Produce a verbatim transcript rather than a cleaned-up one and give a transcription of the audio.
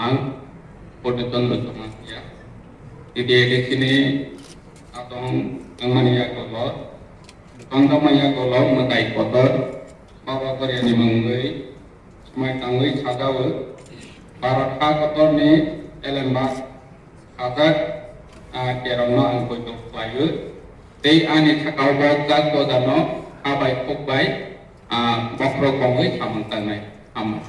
ang Purnichondra Chongma ya. T T A D C ni atong wngmani yagulo, tongjakma yagulo mwtai kotor, Baba Goria ni mungwi swmai tangwi sajao. Bharat ha kotorni elemba sajak, ah, kerongno ang poito khlaio. Tei ani sakao bo jak bojano ha bai khuk bai, ah, bokhorok bongwi samung tangnai. Hambai.